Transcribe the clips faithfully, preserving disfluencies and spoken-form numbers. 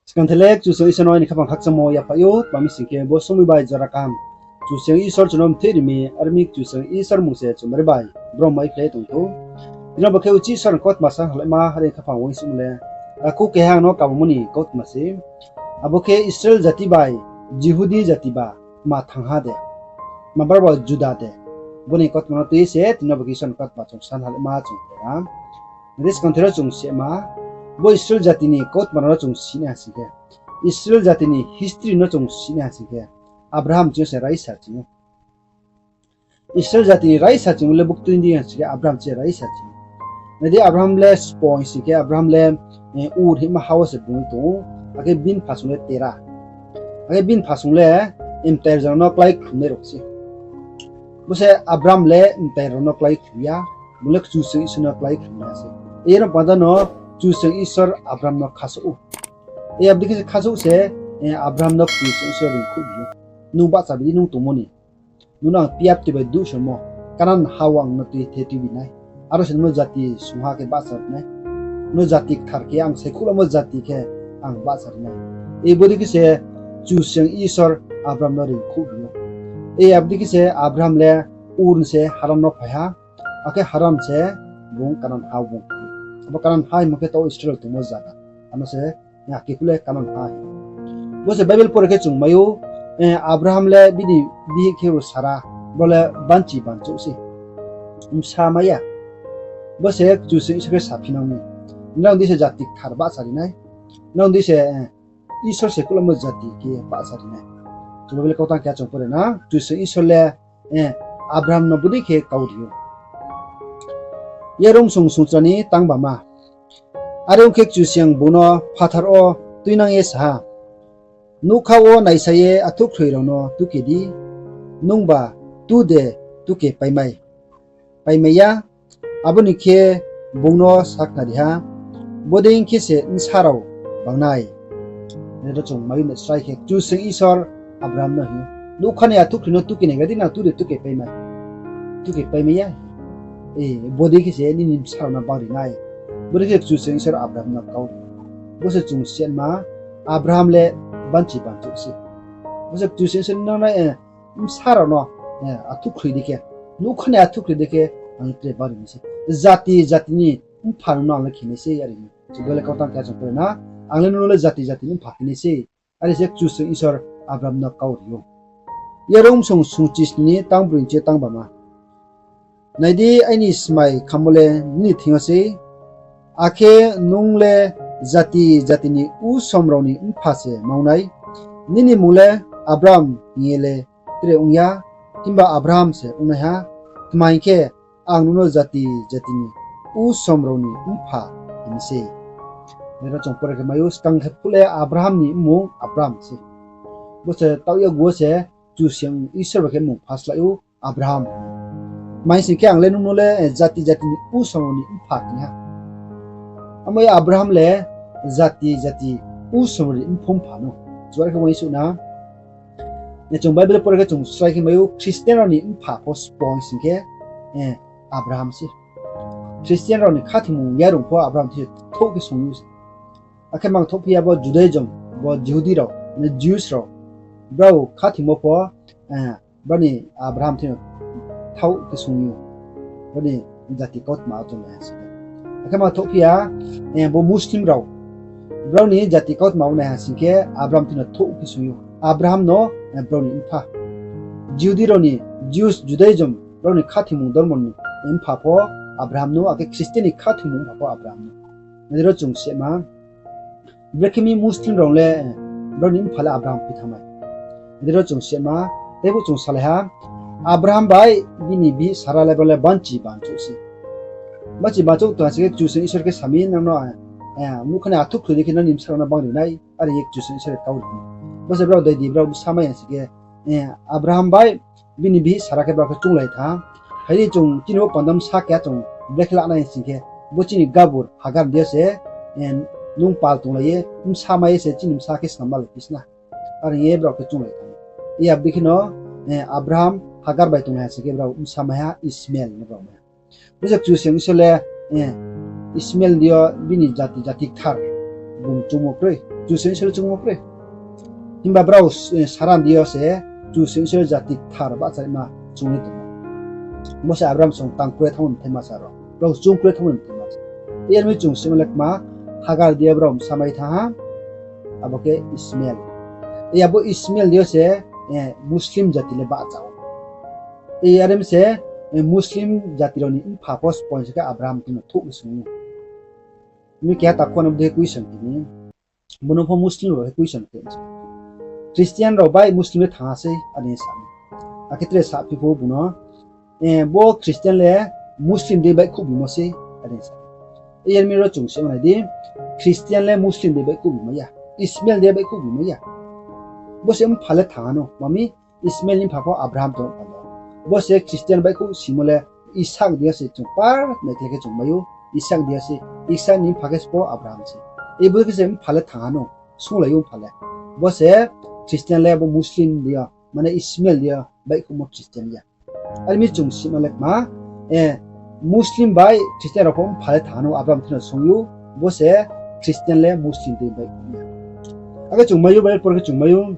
Skang the le Kchusoyang Isor no aini khaphang khakchangmo yaphaih ou, tma mi sing khe bo somoi bai jora kaham Kchusoyang Isor chung no mthoi ri mi, are mi Kchusoyang Isor mmung se chung bari bai brom mai khe tong thou. Tini bo khe uchih Isor ni kautma sa halaima, are khaphang uaingsouhmo le, takhu keha ang no kabamo ni kautma se. Abo khe Israel jati bai Jihudi jati ba tma thangha de, tma baro ba juda de, bo ni kautma no tui se tini bo khe Isor ni kautma chung sa halaima chung khe ha. Nai di, skang the ro chung sima, bo Israel jati ni kautma rao no chung sinai ha sing khe, Israel jati ni history no chung sinai ha sing khe, Abraham ching se raisa ching ou. Israel jati ni raisa ching le buktui di ha sing khe Abraham ching raisa ching ou. Nai di, Abraham le sbo sing khe Abraham le, eh, Ur hima ha wo se bung tong ou, akhe bini phasung le Tera. Akhe bini phasung le mtai rao no klái khlumnai rao se. Bo se Abraham le mtai rao no klái khlum ya, bung le Kchusoyang Isor no klái khlumnai se. Aro panda no Kchusoyang Isor Abraham no khasouh ou. Abo dei khe se khasouh se, eh, Abraham no Kchusoyang Isor ringkhouh bi ou. Nung bahcha bi di nung tongmo ni. Nung no ang piyap tui bai duhsomo, Kanan ha wo ang no tui the tuibi nai. Aro se nung no jati sungha khe bahcha ri nai. Nung no jati kthar khe, ang saikhouhlamo jati khe ang bahcha ri nai. Abo dei khe se Kchusoyang Isor Abraham no ringkhouh bi ou. Abo dei khe se Abraham le Ur ni se Haran no phai ha. Akhe Haran se bung Kanan ha wo bung. Abo Kanan ha hingmo khe taoh Israel tongmo zaga. Ano se, akhe phu le Kanan ha hing. Bo se Bible pore khe chung mai ou, eh, Abraham le bini bihih khe bo Sara, bo le banchi banchouh se. Bsa mai ya. Bo se Kchusoyang Isor khe saphi nang mi. Nrao dei se jati kthar bahcha ri nai. Nrao dei se, eh, Isor saikhouhlamo jati khe bahcha ri nai. Chung Bible kautang keha chung pore na, Kchusoyang Isor le, eh, Abraham no bodei khe kau ri ou. Yarongsong sungchra ni tangbama. Are ong khe Kchusoyang bung no phathar wo tuinang ye sa ha, Nougkha wo naisa ye athuhkhroi rao no tuke di, nungba tu de tuke paimai, paimai ya? Abo ni khe bung no sakhnari ha, Bodei khe se bsa rao bangnai. Nai di, chung mai ou na srai khe Kchusoyang Isor Abraham no hing ou, Nougkha ni athuhkhroi no tuke naigra di, nang tu de tuke paimai, tuke paimai ya? Eh, bodei khe se nini bsa rao no bangri nai. Bodei khe Kchusoyang Isor Abraham no kau ri ou. Bo se chung sima, Abraham le banchi banchouh se. Bo se Kchusoyang Isor no nai, eh, bsa rao no, eh, athuhkhroi dei khe, nougkha ni athuhkhroi dei khe, ang tre bari mi se. Jati jati ni mpha nung no ang le khe nai se, are hing. Chung Bible kautang keha chung pore na, ang le nung no le jati jati ni mpha khe nai se. Are se Kchusoyang Isor Abraham no kau ri ou. Yaroung bsong sungchisni ni tangbroi ni chi tangbama. Nai di, aini smai khamo le nini thing yo sei, akhe nung le jati jati ni usom rao ni mpha se ma ong nai. Nini mmung le Abram hing ye le tre ong ya, himba Abraham se ong nai ha. Tma hing khe, ang nung no jati jati ni usom rao ni mpha hing mi sei. Nai di, chung pore khe mai ou, skang khe phuh le Abraham ni mmung Abram se. Bo se taoh yakgu wo se Kchusoyang Isor bai khe mmung phaslai ou, Abraham. Tma hing sing khe, ang le nung no le, eh, jati jati ni usom rao ni mpha khe nai ha. Amo ye Abraham le jati jati usom rao ni mphung mpha no. Chuar khe uaingsouh na. Eh, chung Bible pore khe chung srai khe mai ou, Christian rao ni mpha pho sbo hing sing khe, eh, Abraham se. Christian rao ni khathingmung yarung pho Abraham thing yo thouh khe sung ou se. Akhe mangthouh phi ya bo Judaism, bo Jihudi rao, mane Jews rao, brao khathingmo pho, eh, brao ni Abraham thing yo thouh khe sung ou. Brao ni jati kautma wo chung nai ha sing khe. Akhe mangthouh phi ya, eh, bo Muslim rao, brao ni jati kautma wo nai ha sing khe Abraham thing yo thouh khe sung ou. Abraham no, eh, brao ni mpha. Jihudi rao ni, Jews, Judaism, brao ni khathingmung dormo ni mpha pho Abraham no, akhe Christian ni khathingmung mpha pho Abraham no. Nai di, ro chung sima, brekhe mi Muslim rao le, brao ni mpha le Abraham phi thanng nai. Nai di, ro chung sima, teibo chung salai ha, Abraham bai bini bihih Sara le brao le banchi banchouh se. Banchi banchouh tong ha sing khe Kchusoyang Isor khe sa mi, nang no, eh, nougkha ni athuhkhroi dei khe nini bsa rao no bangri nai, are ye Kchusoyang Isor khe kau ri mi. Bo se brao dei di, brao bsa mai ya sing khe, eh, Abraham bai bini bihih Sara khe brao khe chounglai thanng ha. Phai di, chung chini bo panda bsa keha chung brekhe la nai sing khe, bo chini gabur Hagar ni deing yo se, eh, nung pal tonglai ye, bsa mai ye se chini bsa khe snam malai phi sna. Are hing ye brao khe chounglai thanng ha. Abo dei khe no, eh, Abraham Hagar bai tonglai ha sing khe brao bsa mai ha, Ismael ni brao mai ha. Bo se Kchusoyang Isor le, eh, Ismael ni deing yo bini jati, jati kthar bung choungmo kroi. Kchusoyang Isor le choungmo kroi. Himba brao, eh, sara ni deing yo se Kchusoyang Isor le jati kthar bahchanaima choung ye tong ou. Bo se Abraham song tang kre thanngmo mthaima sa rao. Brao choung kre thanngmo mthaima sa. Yar mi chung sima le kma, Hagar deing yo brao bsa mai thanng ha, abo khe Ismael. Abo Ismael deing yo se, eh, Muslim jati le bahcha ou. Are mi se, eh, Muslim jati rao ni mpha pho sponsor khe Abraham tino thouh le sung ou. Mi keha takhu no bodei question khe mi. Bo no pho Muslim rao khe question khe mi se. Christian rao bai Muslim le thanng ha sei, are sa mi. Akhe tre saphi pho bung no, eh, bo Christian le Muslim dei baihkhouh bimo sei, are sa. Yar mi ro chung se nai di, Christian le Muslim dei baihkhouh bimai ya, Ismael dei baihkhouh bimai ya. Bo se mpha le thanng ha no, ma mi Ismael ni mpha pho Abraham tong pha no. Bo se Christian baihkhouh simo le Isak deing yo se chung par nai khle khe chung mai ou, Isak deing yo se, Isak ni mpha khe se pho Abraham se. Ibo khe se mpha le thanng ha no, sunglai ou mpha le. Bo se Christian le bo Muslim deing yo, mane Ismael deing yo baihkhouhmo Christian ya. Are mi chung sima le kma, eh, Muslim bai Christian rao pho mpha le thanng ha no Abraham thino sung ou, bo se Christian le Muslim dei baihkhouh ya. Akhe chung mai ou, Bible por khe chung mai ou,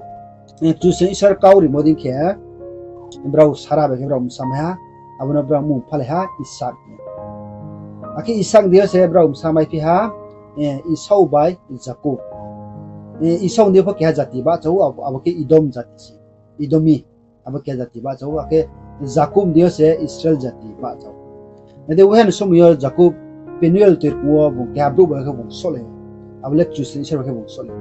eh, Kchusoyang Isor kau rimo dei khe, brao sara bai khe brao bsa mai ha, abo no brao mmung phalai ha Isak. Akhe Isak deing yo se brao bsa maiphi ha, eh, Esau bai Jakob. Eh, Esau deing yo pho keha jati bahcha ou, abo, abo khe Edom jati se. Edomi, abo keha jati bahcha ou, akhe Jakob deing yo se Israel jati bahcha ou. Nai di, uaiha somoi yo Jakob Penuel toirkong wo bung keha brouh bai khe bung sohlai. Abo le Kchusoyang Isor bai khe bung sohlai.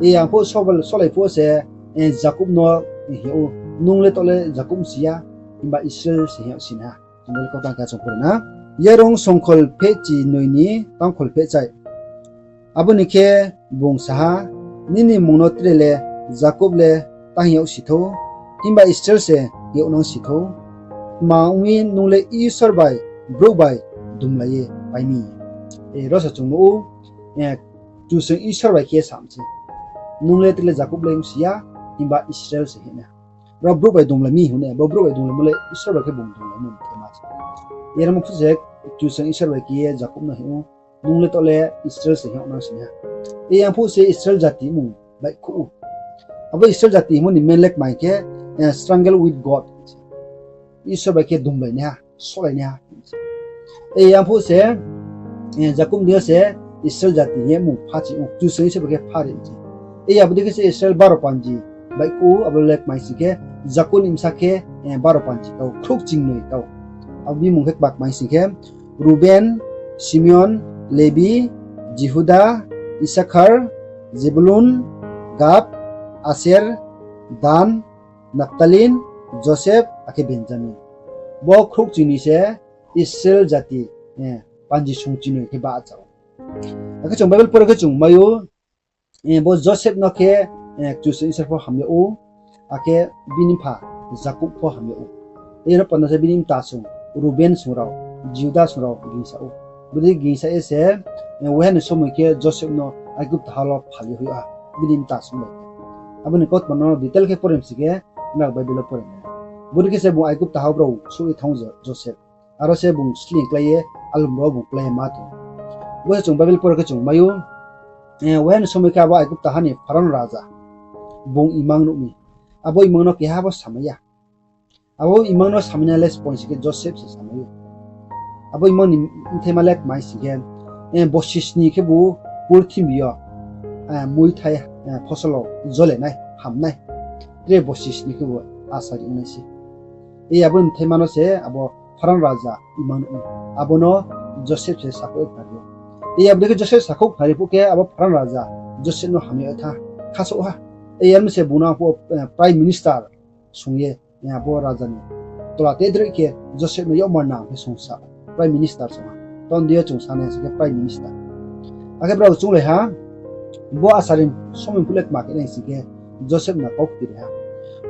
Ang phuh sohlai phuh se, eh, Jakob no hing ou, nung le taoh le Jakob si ya, himba Israel se hing yag si na. Chung le kau tang khe chung pore na. Yarung songkhol phehchi noi ni tangkhol phehchai. Abo ni khe bung sa ha, Nini mmung no tre le Jakob le ta hing yag si thou, himba Israel se hing yagnang si thou. Tma ong mi nung le Isor bai brouh bai dumlai ye pai mi. E, ro sa chung nuh ou, eh, Kchusoyang Isor bai khe sam se. Nung le tre le Jakob le ong si ya, himba Israel se hing na. Ro brouh bai dumlai mi hing na, bo brouh bai dumlaimo le Isor bai khe bung dumlaimo mthaima se. Yar mo phuh se Kchusoyang Isor bai khe ye Jakob no hing ou, nung le taoh le Israel se hing yagnang si na. Yar phuh se Israel jati mmung baihkhouh ou. Abo Israel jati hingmo ni main le kma hing khe, eh, struggle with God. Isor bai khe dumlainaiha, sohlainaiha. Yar phuh se, eh, Jakob deing yo se Israel jati hing ye mmung pha chi ou, Kchusoyang Isor bai khe pha ri se. Abo dei khe se Israel baro panji baihkhouh ou, abo le kma hing sing khe, Jakob ni bsa khe, eh, baro panji kau, khrouh chingnoi kau. Abo ni mmung khe kma kma hing sing khe, Ruben, Simeon, Lebi, Jihuda, Isakhar, Zebulun, Gad, Aser, Dan, Naptalin, Joseph, akhe Benjamin. Bo khrouh chingnoi se Israel jati, eh, panji sung chingnoi khe bahcha ou. Akhe chung Bible pore khe chung mai ou, eh, bo Joseph no khe, eh, Kchusoyang Isor pho ham yag ou, akhe bini mpha Jakob pho ham yag ou. Aro panda se bini mta sung, Ruben sung rao, Jihuda sung rao gingsa ou. Bodei gingsa ye se, eh, uaiha ni somoi khe Joseph no Aigupta ha wo phal ye hoih ha, bini mta sung bai khe. Abo ni kautma no detail khe pore mi sing khe, nrao Bible wo pore nai. Bodei khe se bung Aigupta ha wo brao souh ye thanng ou Jo-, Joseph. Aro se bung sleing klái ye alum rao bung klái ye ma tong. Bo se chung Bible pore khe chung mai ou, eh, uaiha ni somoi khe abo Aigupta ha ni Pharon raja, bung imang nuh mi. Abo imang no keha bo samai ya. Abo imang no samai nai le sponsor khe Joseph se samai ou. Abo imang ni mthaima le kma hing sing khe, eh, bosi sni khebu purthimbi yo, eh, muithai, eh, phosol rao jole nai, ham nai. Tre bosi sni khebu asa ri ong nai se. Abo ni mthaima no se abo Pharon raja imang nuh ou. Abo no Joseph se sakhouh ye khnari ou. Abo dei khe Joseph sakhouh khnari phuh khe abo Pharon raja Joseph no hamya tha, khasouh ha. Yar mi se bung no arphuh, eh, prime minister sung ye, eh, abo raja ni tola te droi khe Joseph no yakmar nang khe sung sa, prime minister sung ha. Tondei yo chung sa nai sing khe prime minister. Akhe brao chounglai ha, bo asaring somoi phuh le kma khe nai sing khe Joseph no kau kti ri ha.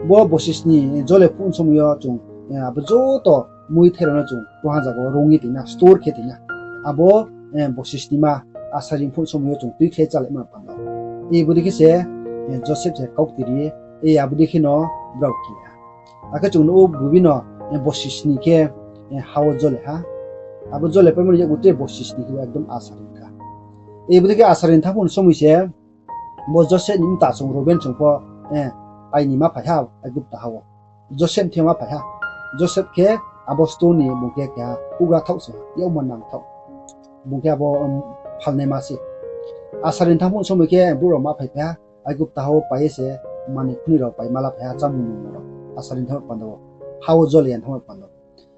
Bo bosi sni jole phuh somoi yo chung, eh, abo joto muithai rao no chung toha zaga wo rung ye toing na, store khe toing na. Abo, eh, bosi snima asaring phuh somoi yo chung tuikhlai chálaima panda. Bodei khe se, eh, Joseph se kau kti ri, abo dei khe no brao khe ha. Akhe chung nuh ou bubi no, eh, bosi sni khe, eh, ha wo jole ha. Abo jole paimo ni yakgu tre bosi sni khe ekdom asaring kha. Bodei khe asaring thanng phuh somoi se, Bo Joseph ni mta song Ruben song pho, eh, pai ni ma phai ha Aigupta ha wo. Joseph thing yo ma phai ha. Joseph khe abo stone ni bung khe keha houhgra thaoh se, yagmo nang thaoh. Bung khe abo, um, phalnaima se. Asari ni thanng phuh somoi khe brouh rao ma phaiphai ha, Aigupta ha wo pai ye se, mani khuni rao pai ma la phai ha, chámung nungmung rao. Asari ni thanng panda wo. Ha wo jole ya thanng panda.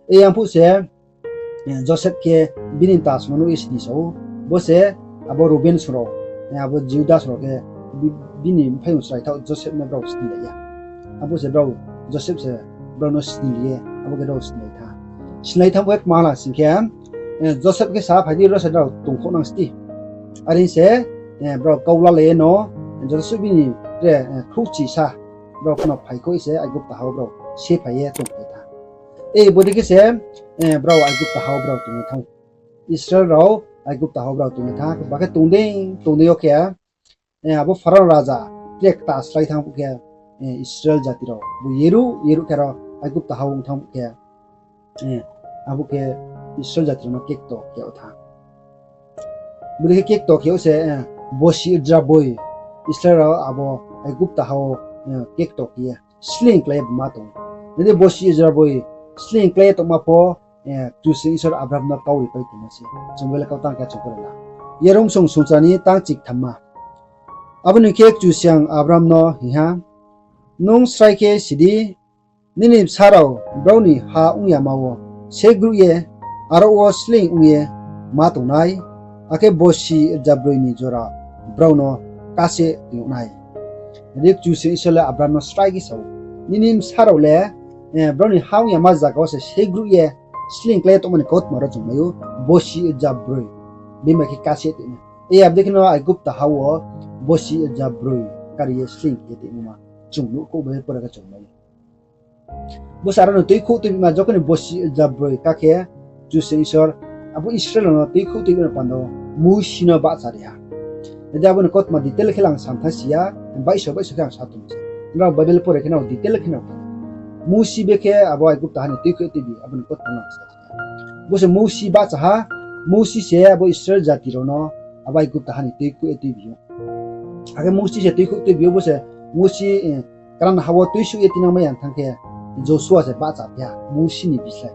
E yang phuh se, eh, Joseph khe bini mta song no nuh ye sini sa ou. Bo se abo Ruben song rao, eh, abo Jihuda song rao khe bi-, bini mphaiyong chrai thaoh Joseph no brao sini lai ya. Abo se brao, Joseph se brao no sini ye, abo khe brao sini lai tha. Sini lai thanng phuh khe kma la sing khe, eh, Joseph khe sa, phai di, ro se brao tongkhouh nang sti. Are se, eh, brao kau lalai ye no, Joseph bini tre, eh, khrouhchi sa, brao pho no phai khouh se Aigupta ha wo brao sephai ye tongphai tha. E, bodei khe se, eh, brao Aigupta ha wo brao tong ye thanng. Israel rao Aigupta ha wo brao tong ye thanng, ba khe tong dei, tong dei yo khe, eh, abo Pharaoh raja tre kta slái thanng phuh khe, eh, Israel jati rao bo yeruh yeruh khe ro Aigupta ha wo ong thanng phuh khe, eh, abo khe Israel jati rao no kekto khe yag tha. Bodei khe kekto khe yag se, eh, bosi rzabroi Israel rao abo Aigupta ha wo, eh, kekto khe ye sleing klái ye buma tong ou. Nai di, bosi rzabroi sleing klái ye tongma pho, eh, Kchusoyang Isor Abraham no kau ripai tongmo se. Chung bele kau tang khe chung pore na. Yarung song sungcha ni tang chiktham ma. Abo ni khe Kchusoyang Abraham no hing ha, Nung srái khe si di, nini bsa rao brao ni ha ong yama wo segruh ye, aro wo sleing ong ye ma tong nai, akhe bosi rzabroi ni jora brao no kase toing yag nai. Nai di, Kchusoyang Isor le Abraham no srái khe sa ou, nini bsa rao le, eh, brao ni ha ong yama zaga wo se segruh ye sleing klái ye tongmo ni kautma ro chung mai ou, bosi rzabroi, bini bai khe kase toing nai. E, abo dei khe no Aigupta ha wo bosi rzabroi kari ye sleing khe ye tongmo ma chung nuhkhouh bai pore khe chung mai ou. Bo se aro no tuikhouh tuibima, jokhon ni bosi rzabroi ka khe Kchusoyang Isor abo Israel rao no tuikhouh tuibima panda wo Mousi no bahcha ri ha. Nai di, abo ni kautma detail khe le ang samtha si ya, baihso baihso khe ang sa tong se. Nrao Bible pore khe no detail khe no Mousi be khe abo Aigupta ha ni tuikhouh tuibi, abo ni kautma no ang sa si ya. Bo se Mousi bahcha ha, Mousi se abo Israel jati rao no abo Aigupta ha ni tuikhouh ye tuibi ou. Akhe Mousi se tuikhouh tuibi ou, bo se Mousi, eh, Kanan ha wo tuisouh ye tinangmai ya thanng khe Josua se bahchaphi ha, Mousi ni bislái.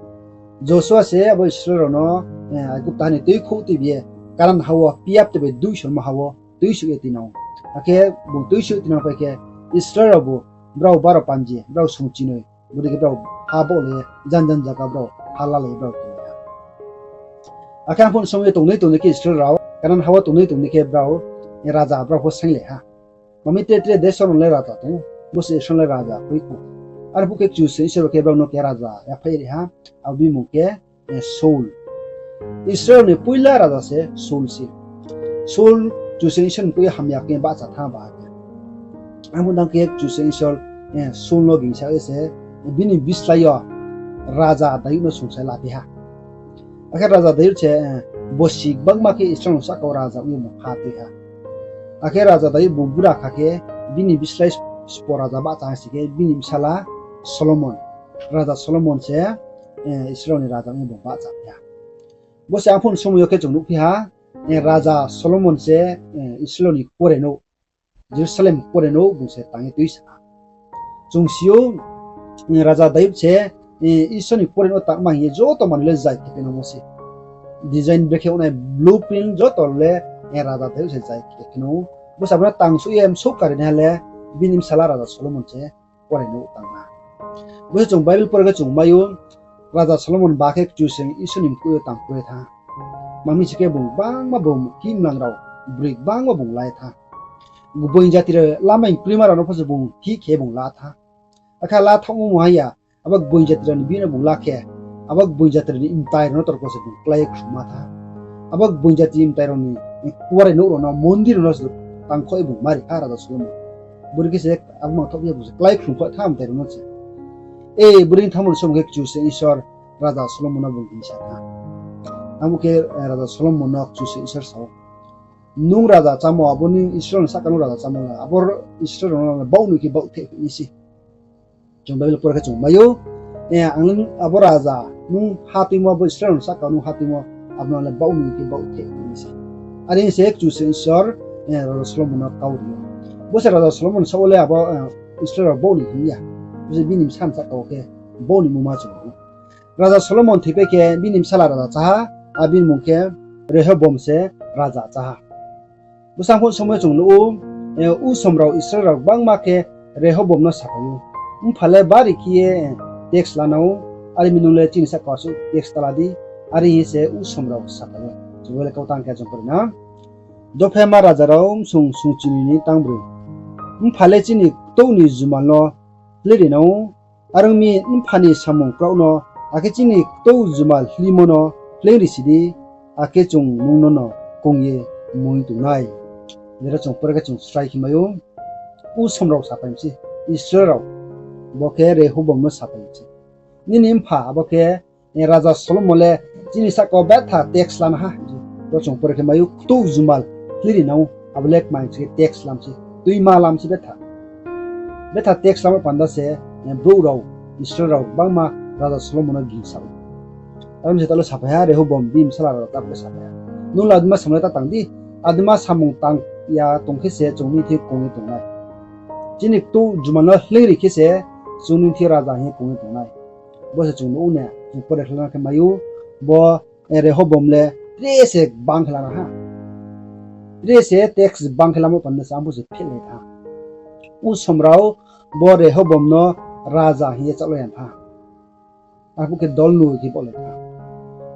Josua se abo Israel rao no, eh, Aigupta ha ni tuikhouh tuibi ye Kanan ha wo piap tebe dui sormo ha wo tuisouh ye tinang ou. Akhe bung tuisouh tinangpai khe Israel raobu brao baro panji, brao sungchinoi, bodei khe brao ha baohlai ye jan jan zaga brao ha lalai ye brao tong ha. Akhe arphuh ni somoi yo tongnai tongnai khe Israel rao Kanan ha wo tongnai tongnai khe brao, eh, raja brao pho sainglai ha. Mami tre tre deso no le raja tong ou, bo se Israel le raja kroi kho. Arphuh khe Kchusoyang Isor khe brao no khe raja yaphaih ri ha, abo bini mmung khe, eh, Saul. Israel ni poila raja se Saul se. Saul Kchusoyang Isor ni koi hamya khe bahcha thanng ba khe. Abo dang khe Kchusoyang Isor, eh, Saul no gingsa ye se, bini bislái yo raja Daud no sungsai laphi ha. Akhe raja Daud se, eh, bosi gbangma khe Israel no sahka wo raja ong ye bung ha tui ha. Akhe raja Daud bung bura kha khe bini bislái sbo raja bahcha ha si khe bini bsala Solomon. Raja Solomon se, eh, Israel ni raja ong ye bung bahchaphi ha. Bo se arphuh ni somoi yo khe chung nuhphi ha, eh, raja Solomon se, eh, Israel ni kuarenouh, Jerusalem kuarenouh bung se tang ye tuisa ha. Chung si ou, eh, raja Daud se, eh, Isor ni kuarenouh tangma hing ye joto manoi le zai khe khe nangmo se. Design brekhe ongnai blueprint joto le, eh, raja Daud se zai khe khe nang ou. Bo se abo no tang souh ye msouh kari naiha le bini bsala raja Solomon se kuarenouh tang ha. Bo se chung Bible pore khe chung mai ou, raja Solomon ba khe Kchusoyang Isor ni mkoih yo tang kroi tha. Mami se khe bung gbangma bung himlang rao, broi gbangma bung lai tha. Gboing jati rao lama hing kroima rao no pho se bung hih khe bung la tha. Akhe la thaohmo mungha ya, abo gboing jati rao ni bihih no bung la khe, abo gboing jati rao ni mtai rao no torko se bung klái ye khlum ma tha. Abo gboing jati mtai rao ni kuarenouh rao no, mondir rao no se tangkhoh ye bung mari kha raja Solomon. Bodei khe se abo mangthaoh ye bung se klái khlum kho tha mtai rao no se. E, bodei thanngmo ni somoi khe Kchusoyang Isor raja Solomon no bung gingsa tha. Abo khe, eh, raja Solomon no Kchusoyang Isor sa ou, Nung raja chámo, abo ni Israel ni sahka nung raja chámo le, abo Israel rao no baoh noi khe baoh theh nai se. Chung Bible pore khe chung mai ou, eh, ang abo raja, nung ha tuimo, abo Israel rao ni sahka nung ha tuimo, abo no le baoh noi khe baoh theh nai se. Are se Kchusoyang Isor, eh, raja Solomon no kau ri ou. Bo se Raja Solomon saoh wo le abo Israel rao bau ni hing ya. Bo se bini bsa ni sahka wo khe bau ni mungma chung ou. Raja Solomon thoipai khe bini bsala raja chá ha, a bini mmung khe Rehobom se raja chá ha. Bo sang phuh somoi chung nuh ou, usom rao Israel rao gbangma khe Rehobom no saphai ou, Mpha le bari khe ye tax lanang ou, are mi nung le chini sahka wo asuh tax ta la di, are hing se usom rao saphai ou. Chung bo le kau tang khe chung pore na. Dophema Raja rao bsung sungchini ni tangbroi. Mpha le chini ktouh ni jumal no hleing ri nang ou, are ong mi mpha ni samung kraoh no, akhe chini ktouh jumal hleingmo no hleing ri si di, akhe chung nung no no kong ye mui tong nai. Jera chung pore khe chung srai khe mai ou, usom rao saphai mi se, Israel rao, bo khe Rehobom no saphai mi se. Nini mpha abo khe Raja Solomon le chini sahka wo betha tax lana ha. Ro chung pore khe mai ou, ktouh jumal hleing ri nang ou, abo le kmai se tax lam se, tuima lam se betha. Betha tax lamo panda se brouh rao, Israel rao gbangma Raja Solomon no gingsa ou. Aro mi se taoh le saphai ha, Rehobom bini bsala rao taoh le saphai ha, nung le adima samung le ta tang di, adima samung tang ya tong khe se chung nini thing kong ye tong nai. Chini ktouh jumal no hleing ri khe se chung nini thing raja hing ye kong ye tong nai. Bo se chung nuh ou ne, chung pore khe lana khe mai ou, bo Rehobom le tre se bang khe lana ha. Tre se tax bang khe lamo panda se arphuh se phehlai tha. Usom rao bo Rehobom no raja hing ye chaohlai ya tha. Arphuh khe dol noi khe baohlai tha.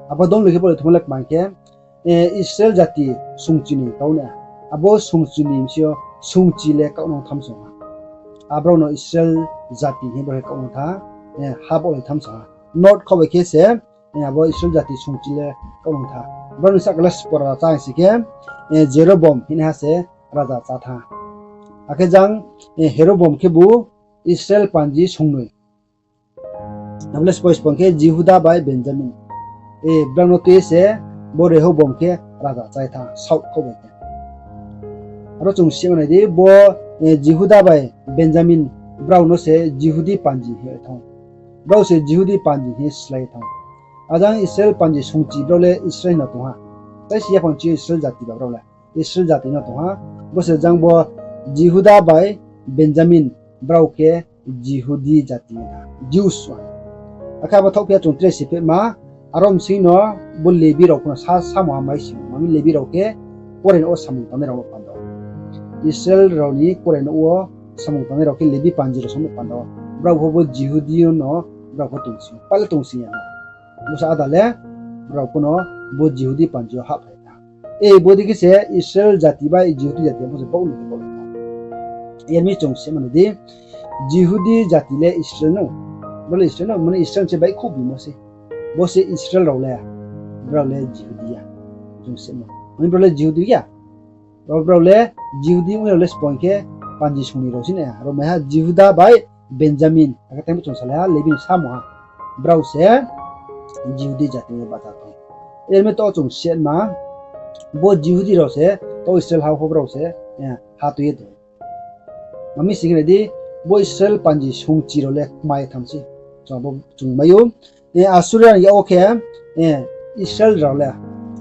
Abo dol noi khe baohlai thungmo le kmai khe, Israel jati sungchini kau na. Abo sungchini bsing yo sungchi le kaohnang tham song ha. Abrao no Israel jati hing ye brao khe kaohnang tha, ha baohlai tham song ha. North khaoh bai khe se abo Israel jati sungchi le kaohnang tha. Brao ni sahka le spora chá hing si khe, Jerobom hinaiha se raja chá tha. Akhe jang Herobom khebu Israel panji sungnoi. Abo le spoi spong khe Jihuda bai Benjamin. Brao no tui ye se bo Rehobom khe raja chá ye tha, south khaoh bai khe. Aro chung sima nai di, bo Jihuda bai Benjamin brao no se Jihudi panji hing ye thanng. Brao se Jihudi panji hing ye slái ye thanng. Ajang Israel panji sungchi brao le Israel no tong ha. Taisi yaphang chi Israel jati ba brao le Israel jati no tong ha. Bo se jang bo Jihuda bai Benjamin brao khe Jihudi jati ha, Jews ha. Akhe abo thaoh phi ya chung tre si phehma, aro bsing no bo Lebi rao pho no sa samung ha mai si, mami Lebi rao khe kuarenouh wo samung tangnai rao no panda. Israel rao ni kuarenouh wo samung tangnai rao khe Lebi panji rao song no panda. Brao pho bo Jihudi no brao pho tongsi, pale tongsi ya na. Bo se áda le brao pho no bo Jihudi panji yo hahphai tha. Bodei khe se Israel jati bai Jihudi jati bo se baoh ni khe baoh ni tha. Yar mi chung se mano di, Jihudi jati le Israel no, brao le Israel no, mane Israel se baihkhouh bimo se. Bo se Israel rao le, brao le Jihudi ya. Chung se ma, mane brao le Jihudi ya. Abo brao le Jihudi ong rao le spong khe panji sung ni rao se na, aro maiha Jihuda bai Benjamin, akhe tei bo chung salai ha, Lebi ni samung ha. Brao se Jihudi jati ni bahcha tong. Yar mi to chung se ma, bo Jihudi rao se, to Israel ha pho brao se ha tui ye tong. Mami sing khe nai di, bo Israel panji sungchi rao le kma ye thanng se. Chung mai ou, Assuria ni yak wo khe Israel rao le,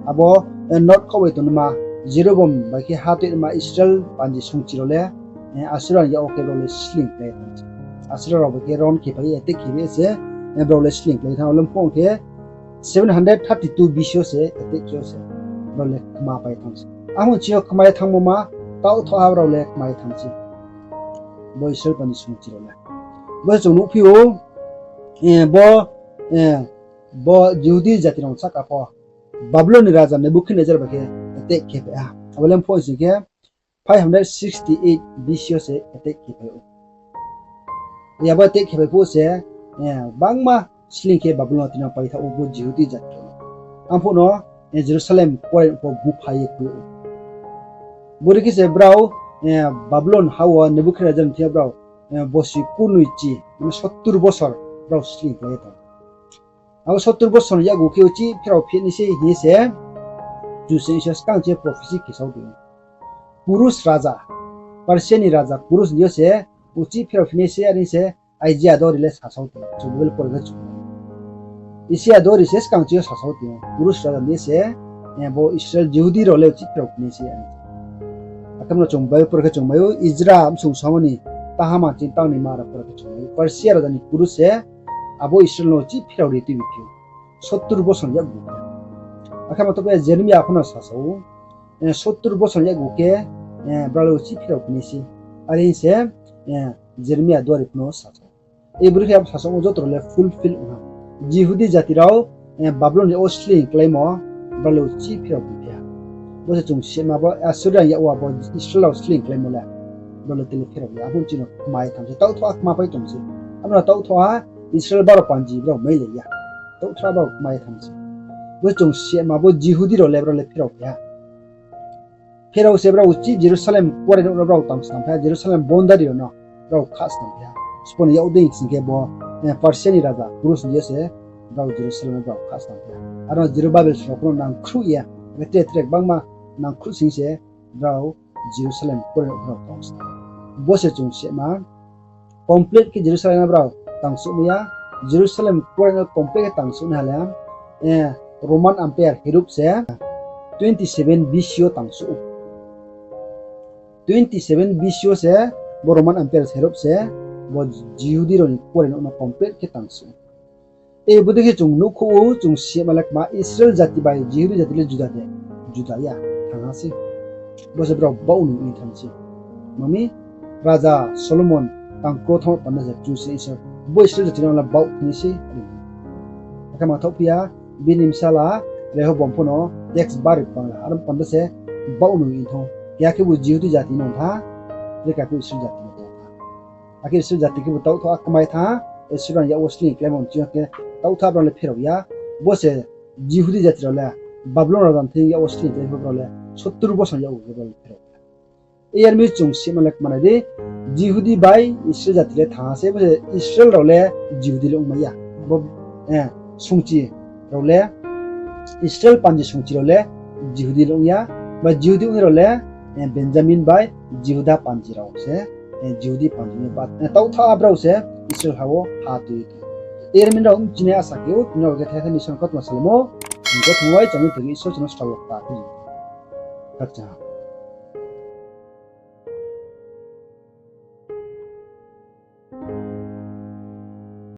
abo north khaoh bai tongnaima Jeroboam bai khe ha tuinaima Israel panji sungchi rao le, Assuria ni yak wo khe brao le sleing khlai ye thanng se. Assuria rao bai khe ron khe phai ye attack khe phai ye se, brao le sleing khlai ye thanng, abo le mphong khe seven hundred thirty two B C yo se attack khe yo se brao le kma pai thanng se. Abo chini yo kma ye thanngmo ma, taoh thoh ha brao le kma ye thanng se. Bo Israel panji sungchi rao le. Bo se chung nuhphi ou, bo, bo Jihudi jati rao sahka pho Babylon ni raja Nebuchadnezzar bai khe attack khe phai ha. Abo le mphong sing khe five hundred sixty eight B C yo se attack khe phai ou. Abo attack khe phai phuh se, gbangma sleing khe Babylon wo tinang pai thaoh ou bo Jihudi jati rao. Arphuh no Jerusalem kuarenouh pho bupha ye khui ou. Bodei khe se brao Babylon ha wo Nebuchadnezzar ni thing yo brao bosi kurnoi chi, mane sottur bosor brao sleing khlai ye tong. Abo sottur bosor ni yakgu khe uchih pherao phi nai se hing ye se Joseph Smith skang chini prophecy khe sao tong ou. Kurus raja, Persia ni raja Kurus ni yo se uchih pherao phi nai se, are se Isaiah dori le sasao tong ou. Chung Bible pore khe chung, Isaiah dori se skang chini yo sasao tong ou. Kurus raja ni yo se bo Israel Jihudi rao le uchih pherao phi nai se, are. Akhe no chung Bible pore khe chung mai ou, Ezra bsung samo ni tahama ching tang ni ma aro pore khe chung mai ou. Persia raja ni Kurus se abo Israel no chih pherao ri tuibi phi ou. Sottur bosor yakgu khe. Akhe ma tongphi ya Jeremia pho no sasaoh ou. Sottur bosor yakgu khe, brao le uchih pherao phi nai se. Are hing se, Jeremia duari pho no sasaoh ou. Brekhe abo sasaohmo joto rao le fulfill ong ha. Jihudi jati rao, Babilon ni o sleing kláimo, brao le uchih pherao phi phi ha. Bo se chung sima bo Assyria yak wo abo Israel rao sleing kláimo le, brao le tele pherao ya. Abo chini kma ye thanng se, taohthoh a kma pai tong se. Abo no taohthoh a Israel baro panji brao mailai ya. Taohthoh a brao kma ye thanng se. Bo chung sima bo Jihudi rao le brao le pherao phi ha. Pherao se brao uchih Jerusalem kuarenouh no brao tang snam phi ha, Jerusalem boundary rao no brao khasnam phi ha. Sbo ni yak dei sing khe bo, Persia ni raja Kurus ni yo se brao Jerusalem no brao khasnam phi ha. Aro Jerubabel srao pho no nangkhruh ye, akhe tre tre gbangma nangkhruh sing se brao Jerusalem kuarenouh no brao tang snam. Bo se chung sima, complete khe Jerusalem no brao tangsuhmai ya. Jerusalem kuarenouh no complete khe tangsuh nai ha le, Roman Emperor Herod se twenty seven B C yo tangsuh ou. Twenty seven B C yo se bo Roman Emperor Herod se bo Jihudi rao ni kuarenouh no complete khe tangsuh ou. Bodei khe chung nuhkhouh ou, chung sima le kma Israel jati bai Jihudi jati le juda de, juda ya, thanng ha sei. Bo se brao baoh ni ong thanng sei. Mami, Raja Solomon tang kro thanng panda se Kchusoyang Isor bo Israel jati no le baoh phi nai sei. Akhe ma thaohphi ya, bini bsala Rehoboam pho no tax bari bangla, aro panda se baoh ni ong thanng ou. Keha khebu Jihudi jati no tha, tre keha khebu Israel jati no tha. Akhe Israel jati khebu taohthoh a kma ye thanng ha, Israel ni yak wo sleing kláimo ni ching yo khe taohthoh a brao le pherao ya. Bo se Jihudi jati rao le Babilon raja ni thing yak wo sleing klái pho brao le sottur bosor yak wo brao le pherao ya. Yar mi chung sima le kma nai di, Jihudi bai Israel jati le thanng ha sei, bo se Israel rao le Jihudi le ongmai ya. Bo, sungchi rao le, Israel panji sungchi rao le Jihudi le ong ya, ba Jihudi ongnai rao le, Benjamin bai Jihuda panji rao se, Jihudi panji ni ba, taohthoh a brao se Israel ha wo ha tui tong. Yar mi rao bchini asa khe ou, tini rao khe thai thai ni song kautma salmo, hing khe thung wai chang ni tong Isor chung no srabo kta khe. Khakchang ha.